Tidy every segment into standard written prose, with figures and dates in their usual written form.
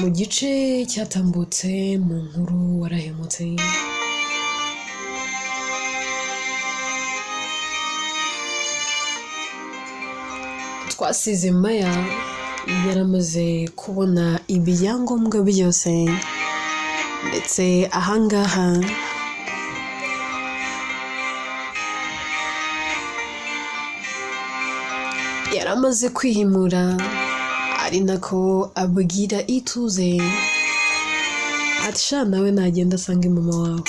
Mu gice cyatambutse mu nkuru warahemutse, twasize Maya yaramaze kubona ibyangombwa byose, ndetse ahangaha yaramaze kwihimura, ari nako abwira Ituze ati sha nawe nagenda asange mama wawe.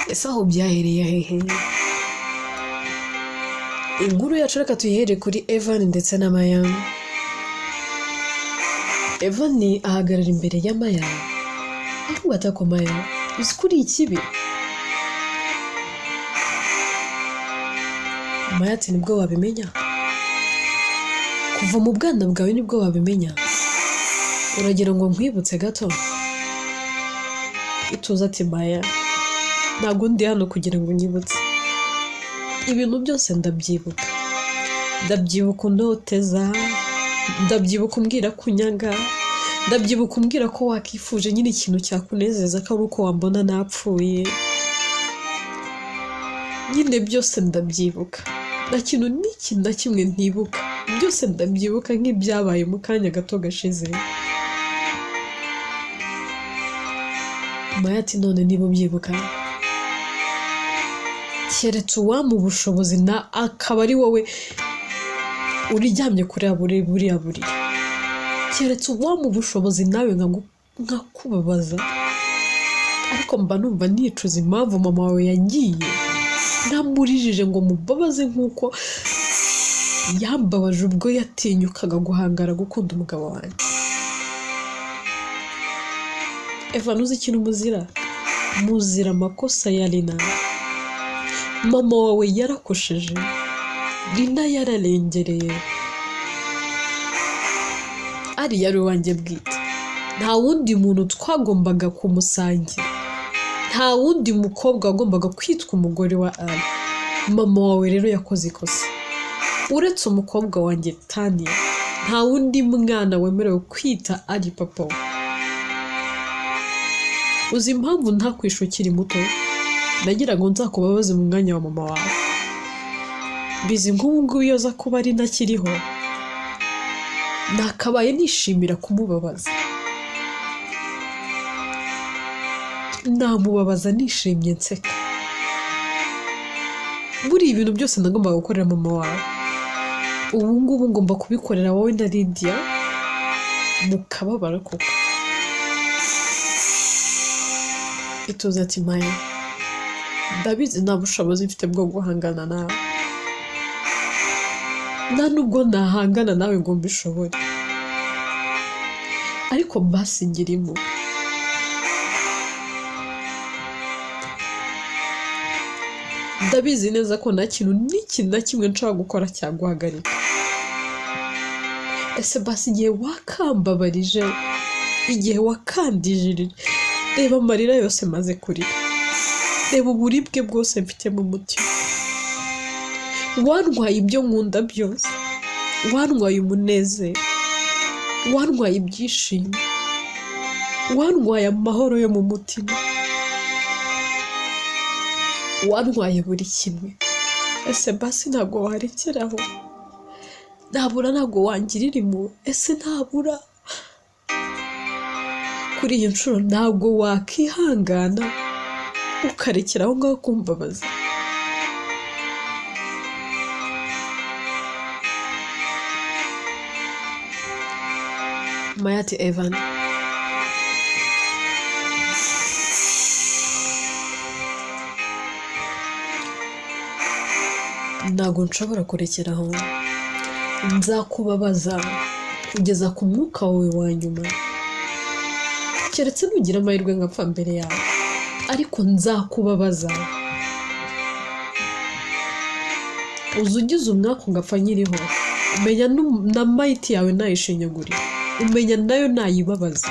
Ese aho byahereye hehe? Inkuru yacu reka tuyihere kuri Evan ndetse na Maya. Evan ahagarara imbere ya Maya avuga ati ako Maya, uzi ko uri ikibi? Maya ati nibwo wabimenya? Kuva mu bwana bwawe nibwo wabimenya? Uragira ngo nkwibutse gato? Ituze ati Maya, ntabwo ndi hano kugira ngo unyibutse. Ibintu byose ndabyibuka. Ndabyibuka untoteza, ndabyibuka umbwira ko unyanga, ndabyibuka umbwira ko wakifuje nyine ikintu cyakunezeza ko ari uko wambona napfuye. Nyine byose ndabyibuka. Nta kintu n'iki na kimwe ntibuka. Byose ndabyibuka nk'ibyabaye mu kanya gato gashize. Maya ati none niba ubyibuka, keretse uwampa ubushobozi na akaba ari wowe uryamye kuri buriya buriri, keretse uwampa ubushobozi nawe nkakubabaza, ariko mba numva nicuza impamvu mama wawe yagiye ntamurijije ngo mubabaze nk'uko yambabaje ubwo yatinyukaga guhangara gukunda umugabo wanjye. Eva, uzi ikintu muzira? Muzira amakosa ya Lina. Mama wawe yarakosheje, Lina yararengereye, ari yari uwanjye bwite, nta wundi muntu twagombaga kumusangira, nta wundi mukobwa wagombaga kwitwa umugore wa Ali. Mama wawe rero yakoze ikosa, uretse umukobwa wanjye Tania, nta wundi mwana wemerewe kwita Ali papa we. Uzi impamvu ntakwishe ukiri muto? Nagira ngo nzakubabaze mu mwanya wa mama wawe. Bizi nk'ubu ngubu iyo aza kuba ari ntakiriho, nakabaye nishimira kumubabaza. Namubabaza nishimye nseka. Buriya ibintu byose nagombaga gukorera mama wawe, ubu ngubu ngomba kubikorera wowe na Lydia mukababara koko. Ituze ati Maya, ndabizi nta bushobozi mfite bwo guhangana nawe, nta nubwo nahangana nawe ngo mbishobore, ariko basi ngirimo. Ndabizi neza ko nta kintu n'iki na kimwe nshobora gukora cyaguhagarika. Ese basi igihe wakambabarije, igihe wakandijirije, reba amarira yose maze kurira, reba uburibwe bwose mfite mu mutima. Wantwaye ibyo nkunda byose, wantwaye umunezero, wantwaye ibyishimo, wantwaye amahoro yo mu mutima, wantwaye buri kimwe. Ese basi ntabwo warekeraho? Ntabura ntabwo wangirira impuhwe? Ese ntabura kuri iyi nshuro ntabwo wakihangana ukarekera aho ngaho kumbabaza? Maya ati Evan, ntabwo nshobora kurekera aho, nzakubabaza kugeza ku mwuka wawe wa nyuma, keretse nugira amahirwe nkapfa mbere yawe, ariko nzakubabaza. Uza ugize umwaku ngapfa nkiriho, umenya na mayiti yawe nayishinyagurira, umenya nayo nayibabaza,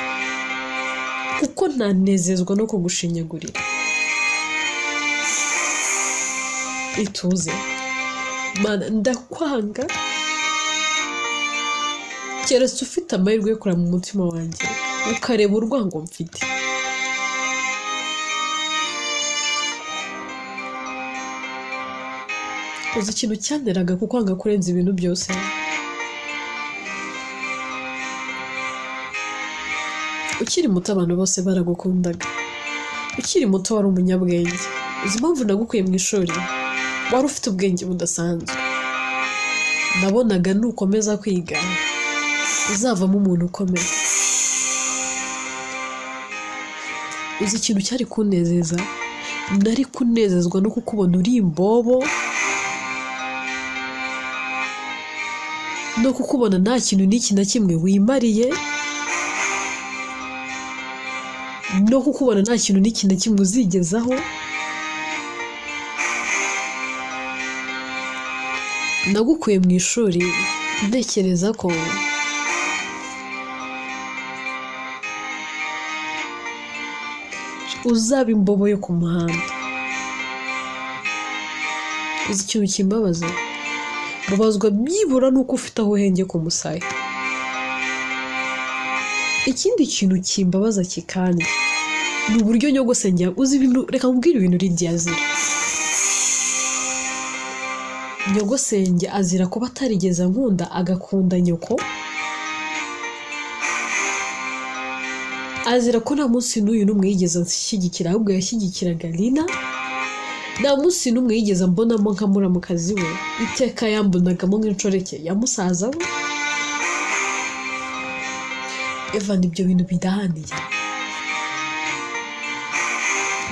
kuko ntanezezwa no kugushinyagurira. Ituze Mana, ndakwanga, Keretse ufite amahirwe yo kureba mu mutima wanjye ukareba urwango mfite. Uzi ikintu cyanteraga kukwanga kurenza ibintu byose? Ukiri muto abantu bose baragukundaga. Ukiri muto wari umunyabwenge. Uzi impamvu nagukuye mu ishuri? Wari ufite ubwenge budasanzwe. Nabonaga nukomeza kwiga uzavamo umuntu ukomeye. Uzi ikintu cyari kunezeza? Nari kunezezwa no kukubona uri imbobo, no kukubona nta kintu n'iki na kimwe wimariye, no kukubona nta kintu n'iki na kimwe uzigezaho. Nagukuye mu ishuri ntekereza ko uzaba imbobo yo ku muhanda. Uzi ikintu kimbabaza? Mbabazwa byibura nuko ufite aho uhenge ku musaya. Ikindi kintu kimbabaza kikandi ni uburyo nyogosenge uzi ibintu. Reka nkubwire ibintu Lydia azira. Nyogosenge azira kuba atarigeze ankunda agakunda nyoko. Azira ko nta munsi n'uyu n'umwe yigeze anshyigikira, ahubwo yashyigikiraga Lina. Nta munsi n'umwe yigeze ambonamo nka muramukazi we, iteka yambonagamo nk'inshoreke ya musaza we. Evan, ibyo bintu bidahaniye.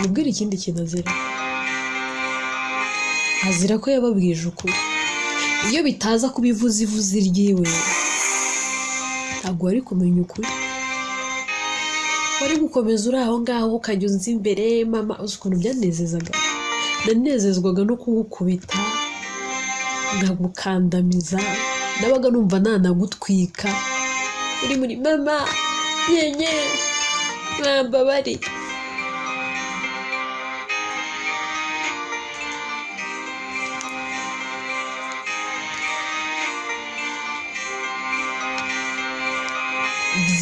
Mubwire ikindi kintu azira. Azira ko yababwije ukuri. Iyo bitaza kubivuza ivuzi ryiwe, ntabwo wari kumenya ukuri. Wari gukomeza uri aho ngaho ukajya unza imbere mama. Uzi ukuntu byanezezaga? Nanezezwaga no kugukubita, nkagukandamiza, nabaga numva nanagutwika. Uri muri mama nyenye mwambabari.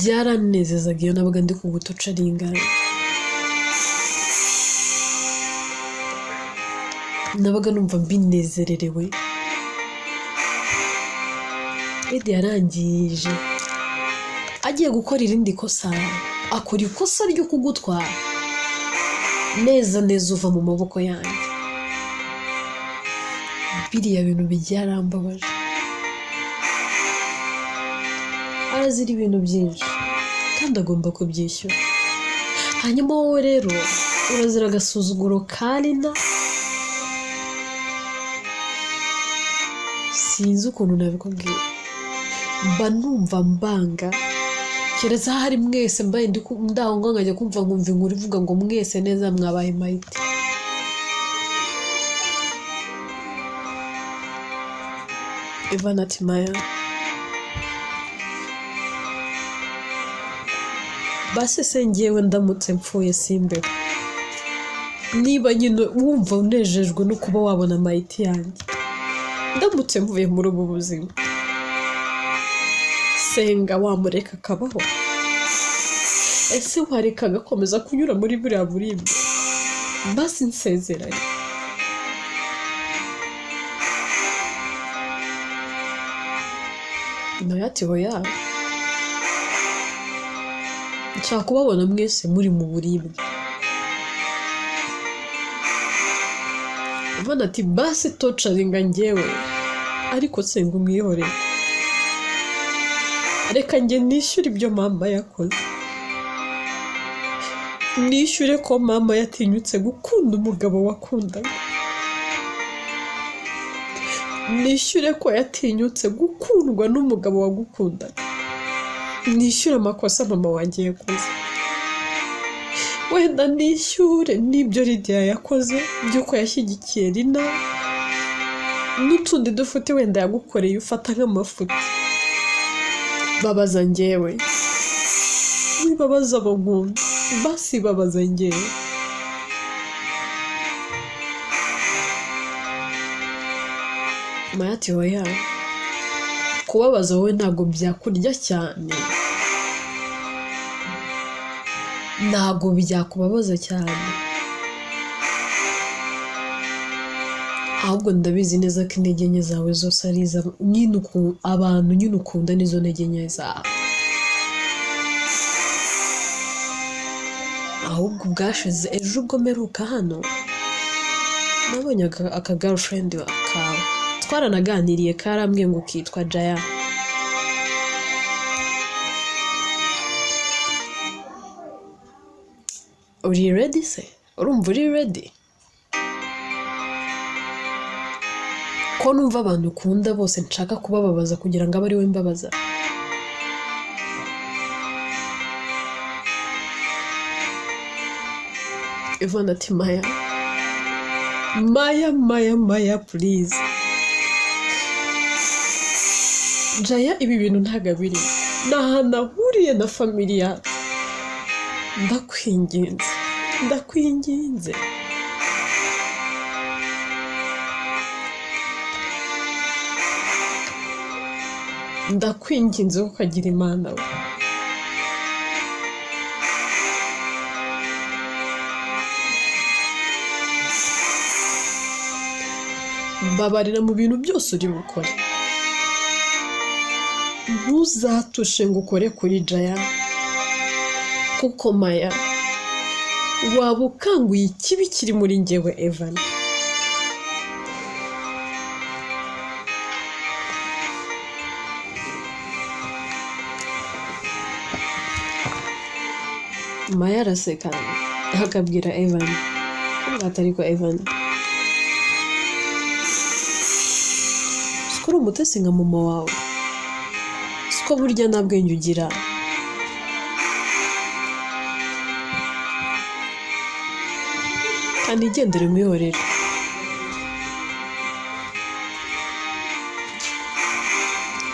Byaranezezaga iyo nabaga ndi kugutocaringa. Nabaga numva mbinezererewe. Edi yarangije agiye gukora irindi kosa, akora ikosa ryo kugutwara neza neza uva mu maboko yanjye. Biriya bintu byarambabaje. Arazira ibintu byinshi kandi agomba kubyishyura. Hanyuma wowe rero urazira agasuzuguro ka Lina. Sinzi ukuntu nabikubwira, mba numva mbanga. Keretse ahari mwese mbaye ndaho ngo nkajya kumva nkumva inkuru ivuga ngo mwese neza mwabaye mayiti. Evan ati Maya, basi se njyewe ndamutse mpfuye simbeho, niba nyine wumva unejejwe no kuba wabona mayiti yanjye, ndamutse mvuye muri ubu buzima, senga wamureka akabaho? Ese wareka agakomeza kunyura muri buriya buribwe? Basi nsezeranye. Nawe ati hoya, nshaka kubabona mwese muri mu buribwe. Evan ati basi tocaringa njyewe, ariko senga umwihorere, reka njye nishyure ibyo mama yakoze, nishyure ko mama yatinyutse gukunda umugabo wakundaga, nishyure ko yatinyutse gukundwa n'umugabo wagukundaga, nishyure amakosa mama wanjye yakoze, wenda nishyure n'ibyo Lydia yakoze by'uko yashyigikiye Lina, n'utundi dufuti wenda yagukoreye ufata nk'amafuti. Babaza njyewe, wibabaza abo nkunda, basi babaza njyewe. Maya ati oya, Nakubabaza wowe ntabwo byakurya cyane, ntabwo byakubabaza cyane, ahubwo ndabizi neza ko intege nke zawe zose ari nyine abantu nyine ukunda nizo ntege nke zawe. Ahubwo ubwashize ejo ubwo mperuka hano nabonye aka girlfriend kawe, twaranaganiriye karambwiye ngo kitwa Jaya. Uri ready se? Urumva uri ready? Ko numva abantu ukunda bose nshaka kubababaza kugira ngo abe ari we mbabaza. Ivan ati Maya, Maya, Maya, Maya please. Jaya ibi bintu ntabwo abiri, ni ahantu ahuriye na familiya. Ndakwinginze, ndakwinginze. Ndakwinginze ko ukagira Imana we. Mbabarira mu bintu byose uri bukore, ntuzatushe ngo ukore kuri Jaya, kuko Maya waba ukanguye ikibi kiri muri njyewe Evan. Maya araseka akabwira Evan atari ko Evan, siko uri umutesi nka mama wawe, siko burya nta bwenge ugira. Kandi igendere mwihorere.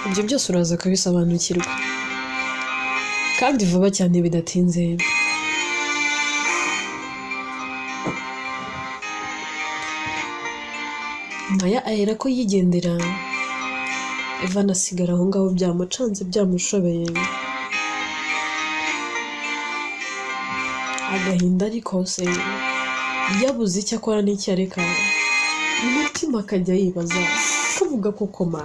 Ibyo byose uraza kubisobanukirwa kandi vuba cyane bidatinze. Maya ahera ko yigendera, Evan asigara aho ngaho byamucanze byamushobeye, agahinda ari kose, yabuze icyo akora n'icyo areka, umutima akajya yibaza kavuga koko ma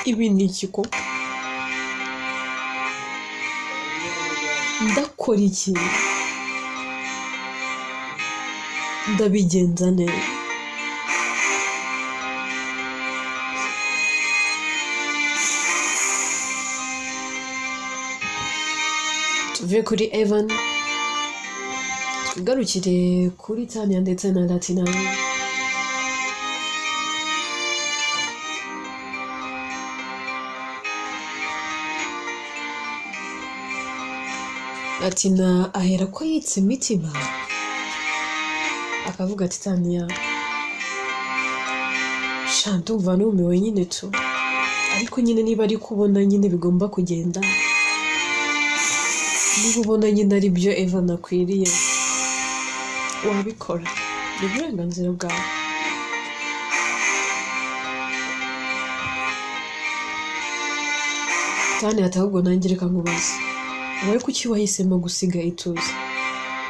ibi ni iki koko, ndakora iki, ndabigenza neza. Tuve kuri Evan twigarukire kuri Tania ndetse na Latina. Latina ahera ko yitse imitima akavuga ati Tania sha ndumva numiwe nyine tu, ariko nyine niba ari kubona nyine bigomba kugenda, niba ubona nyine ari byo Evan akwiriye wabikora, ni uburenganzira bwawe. Tania ati ahubwo nanjye reka nkubaze, wowe kuki wahisemo gusiga ituze?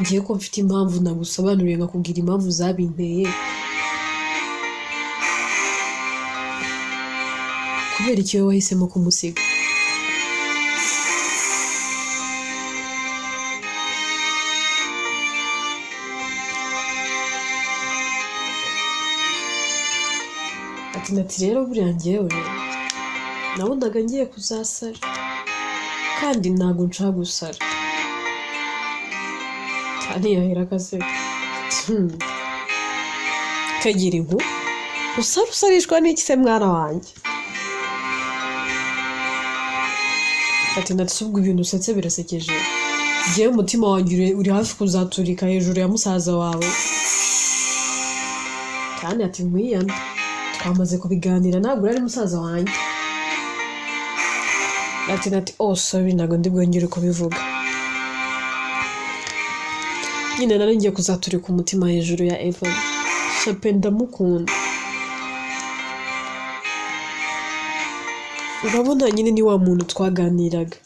Ngiye ko mfite impamvu nagusobanuriye nkakubwira impamvu zabinteye, kubera iki wowe wahisemo kumusiga? Ati nati rero buriya njyewe nabonaga ngiye kuzasara kandi ntabwo nshaka gusara. Tania yahera akaseka kagira inkuru, usara usarishwa n'iki se mwana wanjye? Ati nati ubwo ibintu usetse birasekeje, njyewe umutima wanjye uri hafi kuzaturika hejuru ya musaza wawe. Tania ati nkwiyame, twamaze kubiganira ntabwo uri musaza wanjye. Ati nati oh sorry ntabwo ndi bwongere kubivuga, nyine nari ngiye kuzaturika umutima hejuru ya Evan, shape ndamukunda. Urabona nyine ni wa muntu twaganiraga,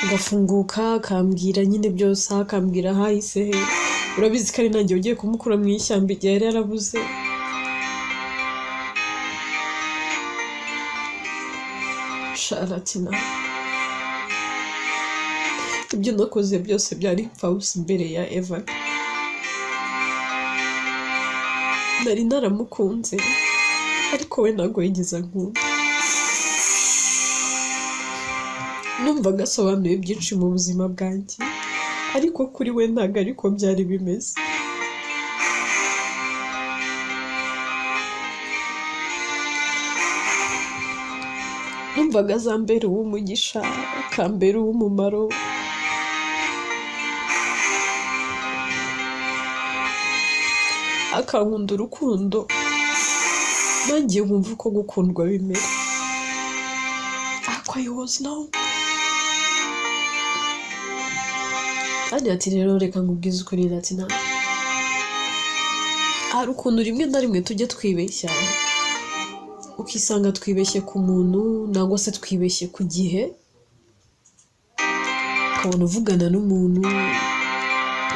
agafunguka akambwira nyine byose, akambwira ahahise he. Urabizi ko ari nanjye ugiye kumukura mu ishyamba igihe yari yarabuze. Sharatina, ibyo nakoze byose byari impfabusa imbere ya Eva. Nari naramukunze ariko we ntabwo yigeze ankunda. Numvaga asobanuye byinshi mu buzima bwanjye, ariko kuri we ntabwo ariko byari bimeze. Numvaga azambera uw'umugisha, akambera uw'umumaro. Akankunda urukundo, nanjye nkumva uko gukundwa bimera. Ariko I was wrong. Kandi ati rero reka nkubwize ukuri Latina, hari ukuntu rimwe na rimwe tujya twibeshya, ukisanga twibeshye ku muntu nangwa se twibeshye ku gihe, ukabona uvugana n'umuntu,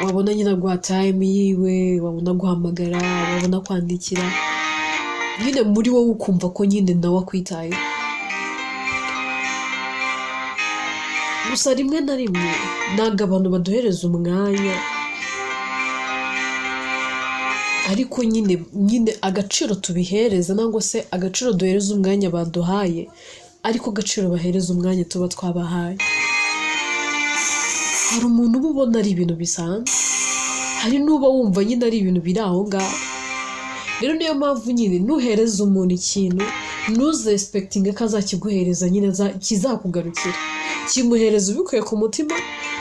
wabona nyine aguha time yiwe, wabona aguhamagara, wabona kwandikira, nyine muri wowe ukumva ko nyine nawe akwitayeho. Gusa rimwe na rimwe ntabwo abantu baduhereza umwanya, ariko nyine agaciro tubihereza nangwa se agaciro duhereza umwanya baduhaye, ariko agaciro bahereza umwanya tuba twabahaye. Hari umuntu uba ubona ari ibintu bisanzwe, hari n'uba wumva nyine ari ibintu biri aho ngaho. Rero niyo mpamvu nyine nuhereza umuntu ikintu ntuzesipekitinge ko azakiguhereza nyine kizakugarukira. Kimuhereza ubikuye ku mutima,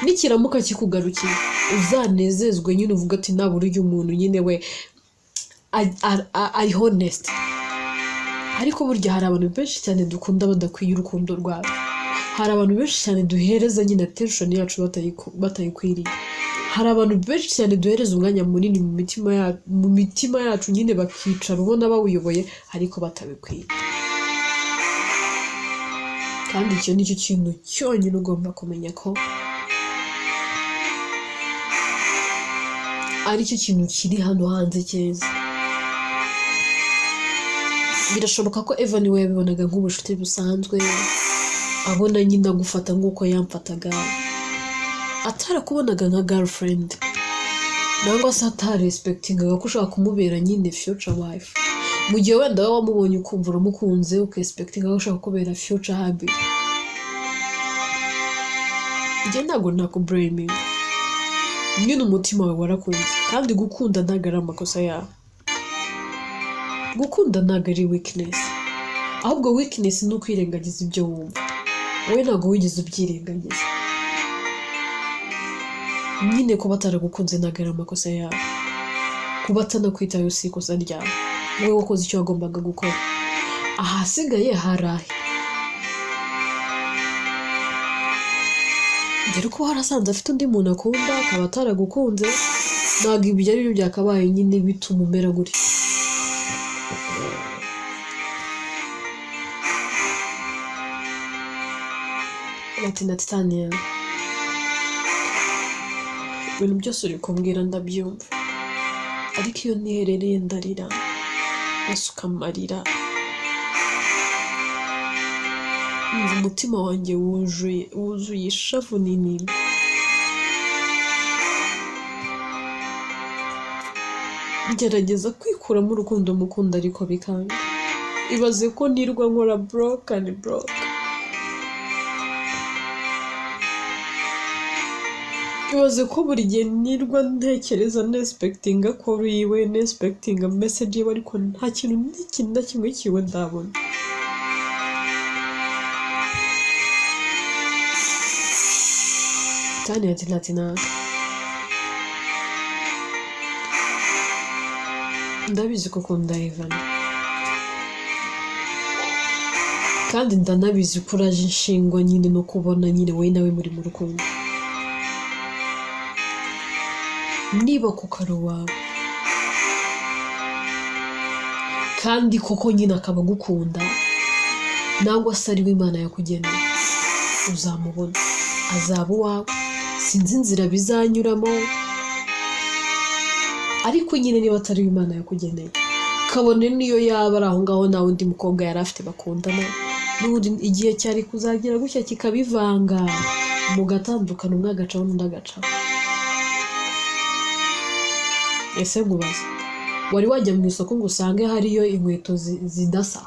nikiramuka kikugarukiye uzanezezwe nyine uvuga ati nabura uyu muntu nyine we ari honest. Ariko burya hari abantu benshi cyane dukunda badakwiye urukundo rwacu. Hari abantu benshi cyane duhereza nyine attention yacu batayikwiriye. Hari abantu benshi cyane duhereza umwanya munini mu mitima yacu nyine bakicara ubona bawuyoboye ariko batabikwiye. Kandi icyo nicyo kintu cyonyine ugomba kumenya ko aricyo kintu kiri hano hanze cyiza. Birashoboka ko Evan we yabibonaga nk'ubucuti busanzwe, abona nyine agufata nk'uko yamfataga, atarakubonaga nka girlfriend, nangwa se atarespectingaga ko ushobora kumubera nyine future wife. Mu gihe wenda wowe wamubonye ukumva uramukunze, ukespectinga ko ushobora kubera future hubby. Njye ntabwo nakublaminga, nyine umutima wawe warakunze, kandi gukunda ntabwo ari amakosa yawe. Gukunda ntabwo ari weakness, ahubwo weakness ni ukwirengagiza ibyo wumva. Wowe ntabwo wigeze ubyirengagiza. Nyine kuba ataragukunze ntabwo ari amakosa yawe, kuba atanakwitayeho si ikosa ryawe. Wowe wakoze icyo wagombaga gukora, ahasigaye harahe. Dore ko warasanze afite undi muntu akunda akaba ataragukunze, ntabwo ibyo ari byo byakabaye nyine bituma umera gutya. Ati na Titania, ibintu byose uri kumbwira ndabyumva, ariko iyo niherereye ndarira, nasuka amarira, numva umutima wanjye wuzuye ishavu n'intimba. Ngerageza kwikuramo urukundo mukunda ariko bikanga. Ibaze ko nirwa nkora block and block. Ibaze ko buri gihe nirwa ntekereza nespectinga call yiwe, nespectinga message yiwe, ariko nta kintu n'ikintu na kimwe kiwe ndabona. Tania ati Latina, ndabizi ko ukunda Ivan, kandi ndanabizi ko uraje inshingwa nyine no kubona nyine wowe nawe muri mu rukundo. Niba ku karo wawe Kandi koko nyine akaba agukunda, nangwa se ari we Imana yakugeneye, uzamubona, azaba uwawe. Sinzi inzira bizanyuramo, ariko nyine niba atari we Imana yakugeneye, kabone niyo yaba ari aho ngaho nta wundi mukobwa yari afite bakundana, n'ubundi igihe cyari kuzagira gutya kikabivanga, mugatandukana, umwe agacaho n'undi agacaho. Ese nkubaze, wari wajya mu isoko ngo usange hariyo inkweto zidasa,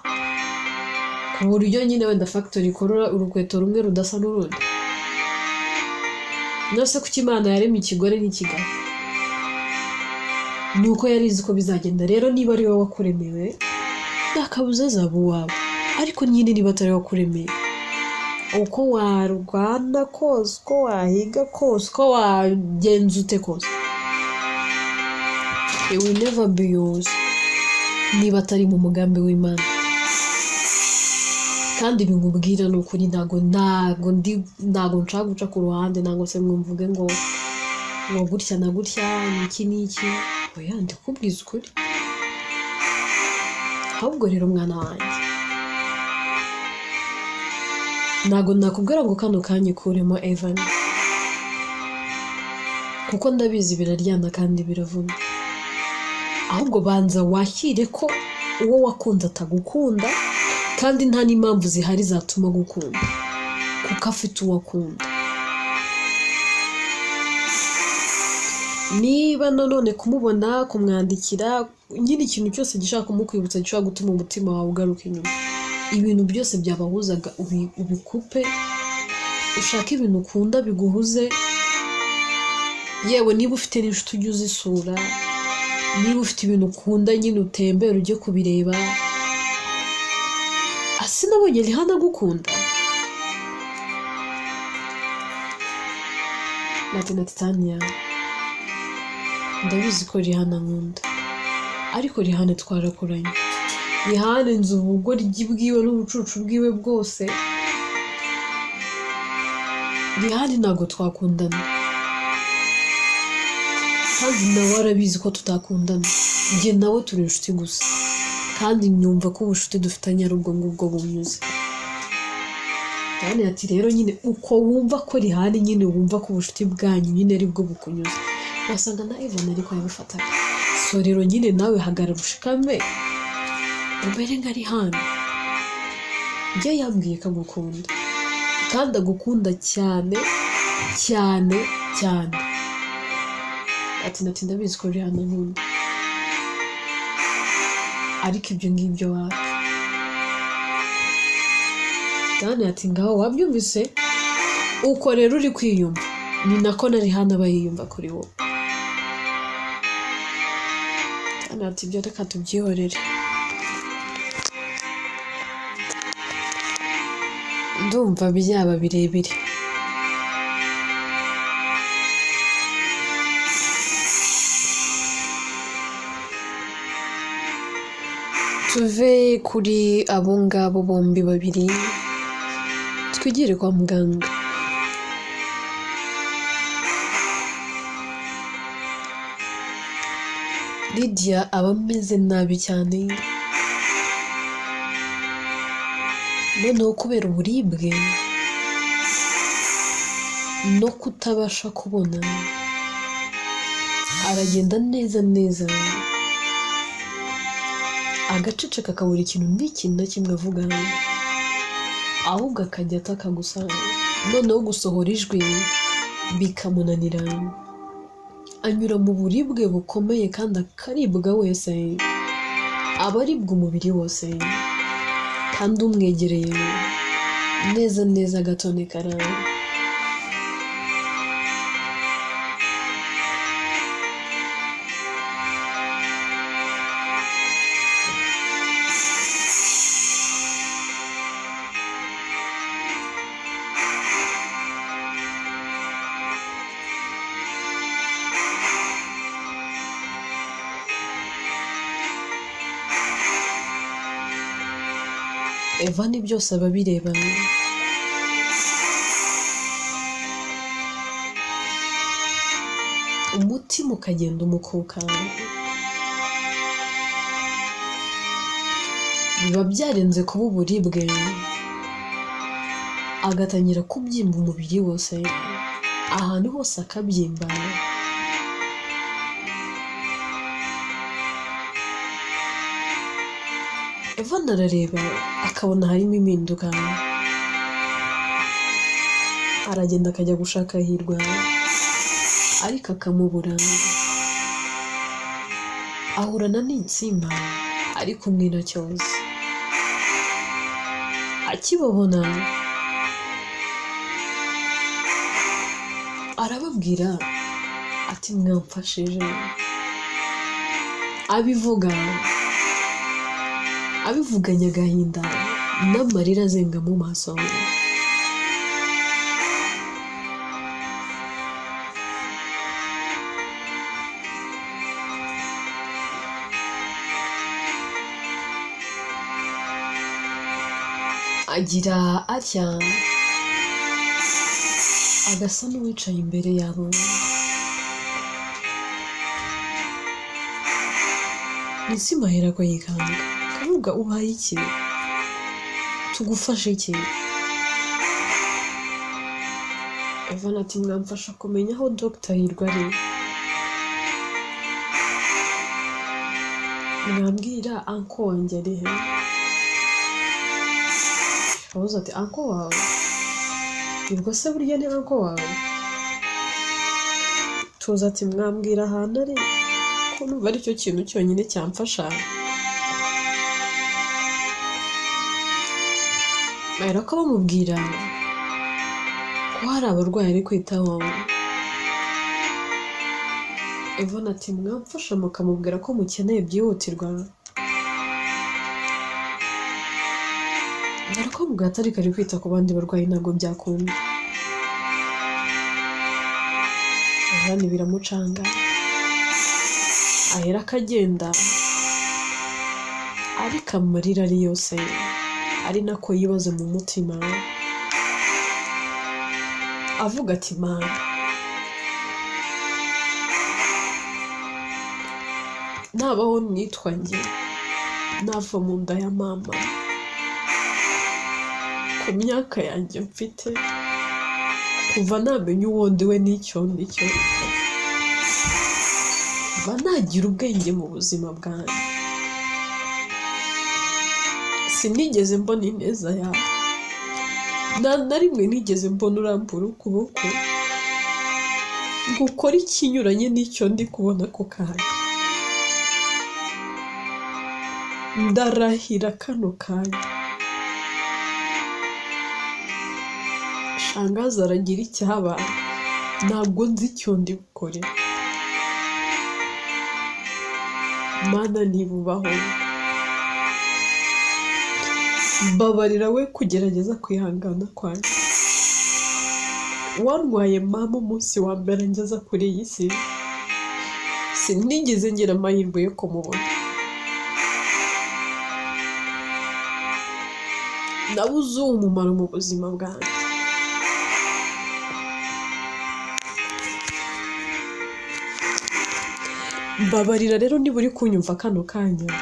ku buryo nyine wenda factory ikora urukweto rumwe rudasa n'urundi? Nose kuki Imana yaremye ikigore n'ikigabo? Ni uko yari izi ko bizagenda. Rero niba ari wowe wakuremewe, nta kabuza azaba uwawe. Ariko nyine niba atari wowe wakuremeye, uko warwana kose, uko wahiga kose, uko wagenza ute kose, it will never be yours niba atari mu mugambi w'Imana. Kandi ibi nkubwira ni ukuri, ntago nshaka guca ku ruhande, ntago se mwumvuge ngo gutya na gutya, iki n'iki. Oya, ndikubwiza ukuri. Ahubwo rero mwana wanjye, ntago nakubwira ngo kano kanya ukuremo Evan, kuko ndabizi biraryana kandi biravuna. Ahubwo banza wakire ko uwo wakunze atagukunda, kandi nta n'impamvu zihari zatuma agukunda, kuko afite uwo akunda. Niba nanone kumubona, kumwandikira, nyine ikintu cyose gishobora kumukwibutsa, gishobora gutuma umutima wawe ugaruka inyuma, ibintu byose byabahuzaga ubikupe, ushake ibintu ukunda biguhuze. Yewe niba ufite n'inshuti ujye uzisura, niba ufite ibintu ukunda nyine utembere ujye kubireba. Ase nabonye Rihanna agukunda? Ati na Titania, ndabizi ko Rihanna ankunda, ariko Rihanna twarakuranye, Rihanna nzi ubugoryi bwiwe n'ubucucu bwiwe bwose, Rihanna ntabwo twakundana, kandi nawe arabizi ko tutakundana. Njye nawe turi inshuti gusa, kandi nyumva ko ubucuti dufitanye ari ubwo ngubwo bunyuze. Rihanna ati rero nyine uko wumva ko Rihanna nyine wumva ko ubucuti bwanyu nyine ari bwo bukunyuze, wasanga na Evan ariko yabifataga. So rero nyine nawe hagarara ushikame, umere nka Rihanna. Njye yambwiye ko agukunda, kandi agukunda cyane cyane cyane. Ati nati ndabizi ko Rihanna ankunda, ariko ibyo ngibyo wapi. Dani ati ngaho wabyumvise, uko rero uri kwiyumva ni nako na Rihanna aba yiyumva kuri wowe. Dani ati ibyo reka tubyihorere, ndumva byaba birebire. Tuve kuri abo ngabo bombi babiri, twigire kwa muganga. Lydia aba ameze nabi cyane, noneho kubera uburibwe no kutabasha kubona, aragenda neza neza agaceceka, akabura ikintu n'ikintu na kimwe avuga, ahubwo akajya ataka gusa, noneho gusohora ijwi bikamunanira. Anyura mu buribwe bukomeye kandi akaribwa wese, aba aribwa umubiri wose, kandi umwegereye neza neza agatonekara. Eva ni byose aba abireba, umutima ukagenda umukuka. Biba byarenze kuba uburibwe, agatangira kubyimba umubiri wose, ahantu hose akabyimba. Evan arareba akabona harimo impinduka, aragenda akajya gushaka Hirwa ariko akamubura. Ahurana n'Insimba ari kumwe na Cyozi. Akibabona arababwira ati mwamfashije. Abivuga abivuganye agahinda n'amarira azenga mu maso. Agira atya agasa n'uwicaye imbere yabo. Nisima aherako yikanga akavuga ubaye iki, tugufashe iki? Evan ati mwamfasha kumenya aho Dr Hirwa ari, mwambwira anko wanjye ari he? Abaza ati anko wawe? Hirwa se burya ni anko wawe? Tuza ati mwambwira ahantu ari ko numva aricyo kintu cyonyine cyamfasha. Baherako bamubwira ko hari abarwayi ari kwitaho. Evan ati mwamfasha mukamubwira ko mukeneye byihutirwa. Barakubwira ati ariko ari kwita ku bandi barwayi ntabwo byakunda. Evan biramucanga, ahera akagenda ariko amarira ari yose, ari nako yibaza mu mutima avuga ati Mana, nabaho nitwa njye, nava mu nda ya mama, ku myaka yanjye mfite, kuva namenya uwo ndiwe n'icyo ndicyo, kuva nagira ubwenge mu buzima bwanjye, sinigeze mbona ineza yawe, nta na rimwe nigeze mbona urambura ukuboko ngo ukore ikinyuranye n'icyo ndi kubona ako kanya. Ndarahira kano kanya, Shangazi aragira icyaba, ntabwo nzi icyo ndi bukore. Mana niba ubaho, mbabarira we kugerageza kwihangana kwanjye. Wantwaye mama umunsi wa mbere ngeza kuri iyi si, sinigeze ngira amahirwe yo kumubona. Nabuze umumaro mu buzima bwanjye. Mbabarira rero niba uri kunyumva kano kanya,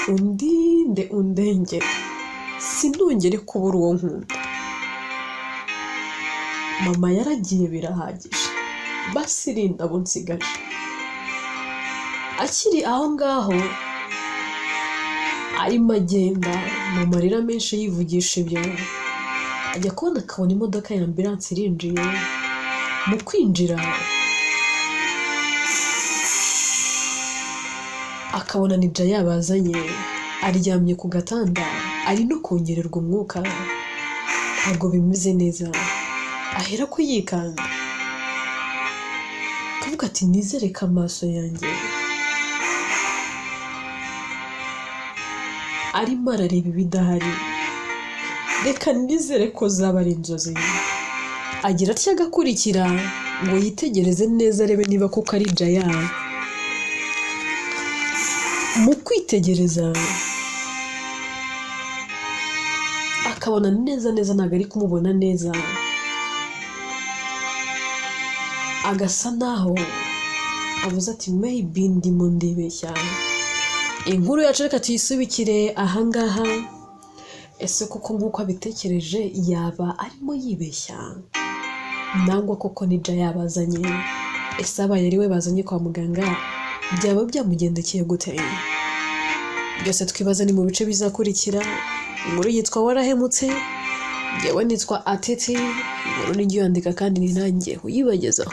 undinde undengere, sinongere kubura uwo nkunda. Mama yaragiye birahagije, basi rinda abo nsigaje. Akiri aho ngaho arimo agenda mu marira menshi yivugisha ibyo, ajya kubona akabona imodoka ya ambulance irinjiye. Mu kwinjira akabona ni Jaya bazanye, aryamye ku gatanda ari no kongererwa umwuka, ntabwo bimeze neza. Ahera ko yikanga akavuga ati nizere ko amaso yanjye arimo arareba ibidahari, reka nizere ko zaba ari inzozi. Agira atya agakurikira ngo yitegereze neza arebe niba koko ari Jaya. Mu kwitegereza akabona neza neza ntabwo ari kumubona neza, agasa naho avuze ati maybe ndimo ndibeshya, Inkuru yacu reka tuyisubikire ahangaha. Ese koko nk'uko abitekereje yaba arimo yibeshya, nangwa koko nija yabazanye? Ese abaye ari we bazanye kwa muganga, byaba byamugendekeye gute? Byose twibaza ni mu bice bizakurikira. Inkuru yitwa "Warahemutse". Njyewe nitwa Atete. Inkuru nijya uyandika kandi ni nanjye uyibagezaho.